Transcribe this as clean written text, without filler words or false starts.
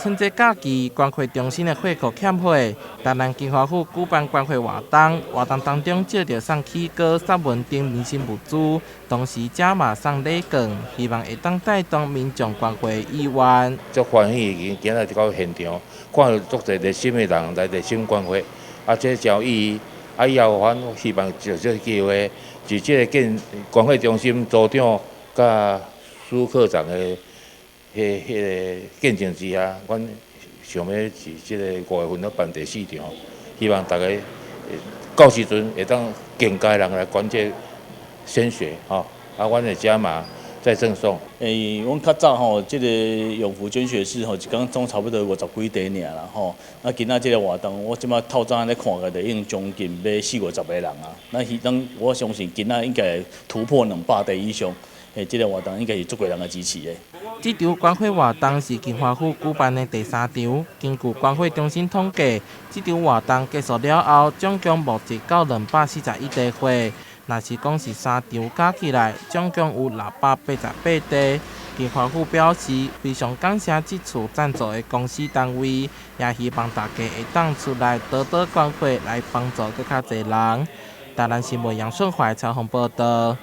趁這假期，關懷中心的血庫欠血，台南金華府舉辦關懷活動，活動當中借著送起糕、雪文等民生物資，同時加碼送禮券，希望會當帶動民眾關懷意願。足歡喜，今仔日到現場，看著足濟熱心的人來熱心關懷，啊，這誠有意義。啊，以後阮希望藉這個機會，佇這个建關懷中心組長佮蘇科長的彼个見證之下，阮想欲佇這个5月份咧辦第四場，希望大家到時陣會當更加人來捐這鮮血吼，啊，阮會加碼再贈送。阮較早吼，這个永福捐血室吼，一工總差不多五十幾塊爾啦吼。啊，今仔這个活動，我這擺透早咧看過，就已經將近欲四五十个人啊。那希當我相信今仔應該會突破200塊以上。這个活動應該是足濟人的支持的。這場關懷活動是金華府舉辦的第三場。根據關懷中心統計，這場活動結束了後，總共募集到241袋血。若是講是三場加起來，總共有688塊。金華府表示，非常感謝這次贊助的公司單位，也希望大家會當出來多多關懷，來幫助閣較濟人。台南新聞楊順懷採訪報導。